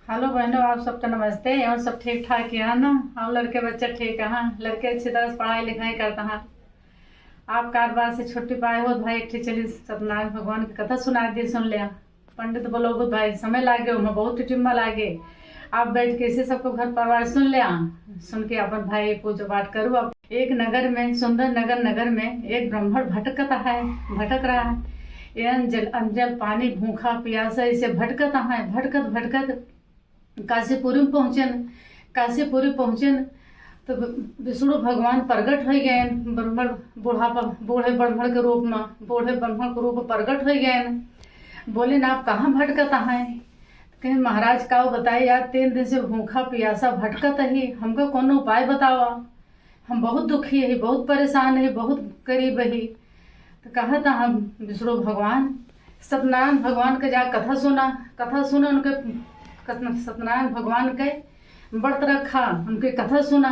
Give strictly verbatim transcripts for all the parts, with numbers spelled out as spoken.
हेलो बहनों, आप सबका नमस्ते। और सब ठीक ठाक है ना? और लड़के बच्चा ठीक है? हाँ, लड़के अच्छी तरह से पढ़ाई लिखाई करता है। आप कारबार से छुट्टी पाए हो भाई, एक ठे चली सत्यनारायण भगवान की कथा सुना दी, सुन लिया। पंडित बोलो भाई, समय लागे, ओमे बहुत टिम्मा लागे। आप बैठ के इसे सबको घर परिवार सुन लिया, सुन के अपन भाई पूजा पाठ करू। अब एक नगर में, सुंदर नगर, नगर में एक ब्राह्मण भटकता है, भटक रहा है। ये अनजल, अनजल पानी, भूखा प्यासा इसे भटकता है, भटकत भटकत काशीपुरी में पहुँचन। काशीपुरी पहुँचन तो विष्णु भगवान प्रगट हो गए ब्राह्मण, बुढ़ापा, बूढ़े ब्राह्मण के रूप में, बूढ़े ब्राह्मण के रूप में प्रगट हो गए। बोले ना, आप कहाँ भटकता है? कहें, महाराज, का बताए यार, तीन दिन से भूखा प्यासा भटकत ही, हमका कोनो उपाय बतावा। हम बहुत दुखी ही, बहुत परेशान ही, बहुत गरीब ही। तो कहा था हम विष्णु भगवान, सत्यनारायण भगवान के जा कथा सुना, कथा सुना उनके, सत्य-, सत्यनारायण भगवान के व्रत रखा, उनके कथा सुना,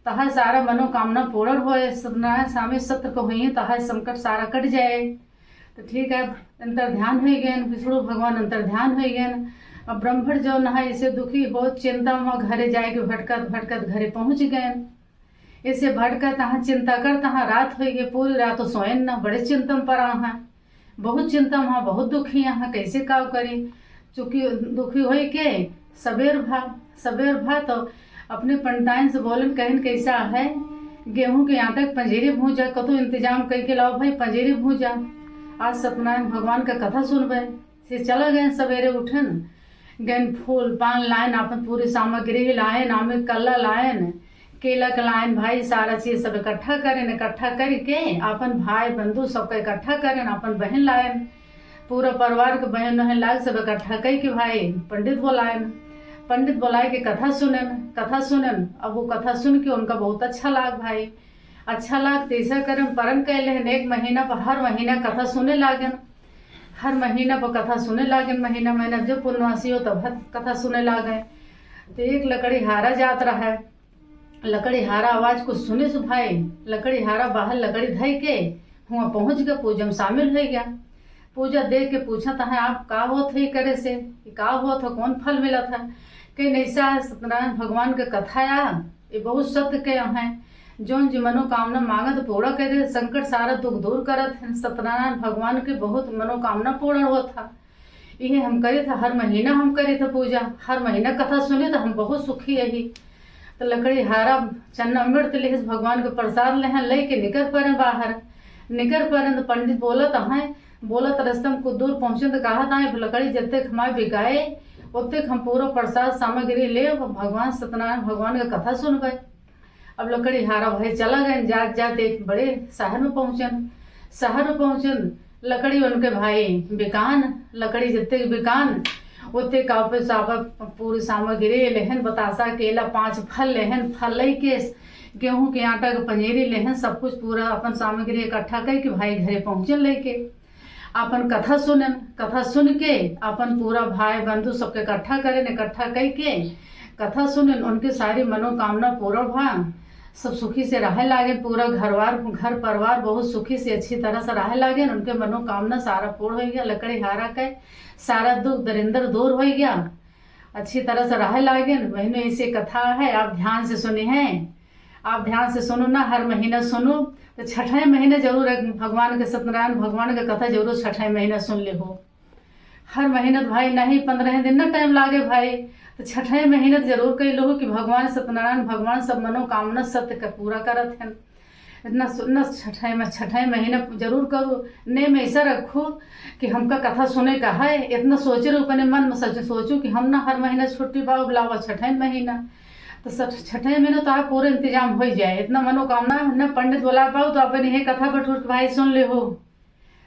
तहा सारा मनोकामना पूर्ण होए, सत्यनारायण स्वामी सत्य को हुई, तहा संकट सारा कट जाए। तो ठीक है, अंतर ध्यान हो गए, विष्णु भगवान अंतर ध्यान हो गए। अब ब्राह्मण जो नहा इसे दुखी हो, चिंता में घरे जाए के भटकत भटकत घरे पहुँच गए। इसे भटकत हाँ, चिंता करत हाँ, रात हो गई, पूरी रात सोएन ना, बड़े चिंता में पड़ा हाँ, बहुत चिंता में हाँ, बहुत दुखी हाँ, कैसे काव करी। चूँकि दुखी होई के सबेर भा, सबेर भा तो अपने पंडिताइन से बोलन, कहन, कैसा है गेहूं के आटा के पंजेरी भूजा, कतो इंतजाम करके लाओ भाई, पंजेरी भूजा। आज सत्यनारायण भगवान का कथा सुनबे। से चला गए, सवेरे उठन, गए फूल पान लायन, अपन पूरी सामग्री लायन, आमे कल्ला लायन, केला के लायन, भाई सारा चीज सब इकट्ठा करेन, इकट्ठा करके अपन भाई बंधु सबका इकट्ठा करेन, अपन बहन लायन, पूरा परिवार के बहन वहन लाग सब इकट्ठा कई के भाई पंडित बोलायन। पंडित बोलाए के कथा सुनन, कथा सुनन। अब वो कथा सुन के उनका बहुत अच्छा लाग भाई, अच्छा लाग। तो ऐसा करन, परन कैले हन, एक महीना पर हर महीना कथा सुने लागन, हर महीना पर कथा सुने लागन, महीना महीना जब पूर्णमासी हो तब हर कथा सुने लागे। तो एक लकड़ी हारा जात रहा है, लकड़ी हारा आवाज कुछ सुने सु भाई, लकड़ी हारा बाहर लकड़ी धई के हुआ पहुँच गया, पूजा में शामिल हो गया। पूजा देख के पूछत है, आप का होत है करे से, ई का होत है, कौन फल मिलत है? कहीं ऐसा है, सत्यनारायण भगवान के कथा या, ये बहुत सत्य के हैं, जौन जी मनोकामना मांगत पूरा कर दे, संकट सारा दुख दूर करत हैं। सत्यनारायण भगवान के बहुत मनोकामना पूर्ण होत है। इहे हम करी था, हर महीना हम करी था पूजा, हर महीना कथा सुनी तो हम बहुत सुखी यही। तो लकड़ी हारा चन्ना अमृत लेहिस, भगवान के प्रसाद लेहन, लेके निकर पड़े बाहर। निकर पड़े तो पंडित बोलत हैं, बोलत रस्ते में कुछ दूर पहुँचे तो कहा था, लकड़ी जत्ते हमारे बिकाए, ओत्ते हम पूरा प्रसाद सामग्री ले भगवान सत्यनारायण भगवान के कथा सुनबे। अब लकड़ी हारा भाई चला गए, जात जात एक बड़े शहर में पहुँचन। शहर में पहुँचन, लकड़ी उनके भाई बिकान, लकड़ी जत्ते के बिकान, ओत्ते का पे साबत पूरी सामग्री लेहन, बतासा, केला, पांच फल लेहन, फल लेके गेहूं के आटा के पंजेरी लेहन, सब कुछ पूरा अपन सामग्री इकट्ठा करके भाई घरे पहुँचन लेके। अपन कथा सुनन, कथा सुन के अपन पूरा भाई बंधु सबके इकट्ठा करेन, इकट्ठा करके कथा सुनन, उनके सारी मनोकामना पूरा भा, सब सुखी से रहे लागेन, पूरा घरवार, घर परिवार बहुत सुखी से अच्छी तरह से रहे लागेन, उनके मनोकामना सारा पूर्ण हो गया, लकड़ी हारा के सारा दुख दरिंदर दूर हो गया, अच्छी तरह से रहे लागेन। बहनों, ऐसे कथा है, आप ध्यान से सुने हैं, आप ध्यान से सुनो ना, हर महीना सुनो, तो छठे महीने जरूर एक भगवान के, सत्यनारायण भगवान के कथा जरूर छठे महीना सुन ले हो। हर महीना तो भाई नहीं, पन्द्रह दिन ना टाइम लागे भाई, तो छठे महीना तो जरूर कह लो कि भगवान सत्यनारायण भगवान सब मनोकामना सत्य का पूरा करत हैं। इतना सु-, न छठे में, छठे महीना जरूर करो, ने में ऐसा रखो कि हमका कथा सुने का है। इतना सोचे रहो अपने मन में, सच सोचो कि हम ना हर महीना छुट्टी पाओ, बुलावा छठे महीना, तो सठ-, छठे महीना तो आप पूरा इंतजाम हो जाए, इतना मनोकामना न पंडित बुला पाओ तो अपन यही कथा बटूर के भाई सुन ले हो,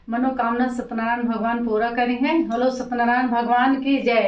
मनोकामना सत्यनारायण भगवान पूरा करी हैं। बोलो सत्यनारायण भगवान की जय।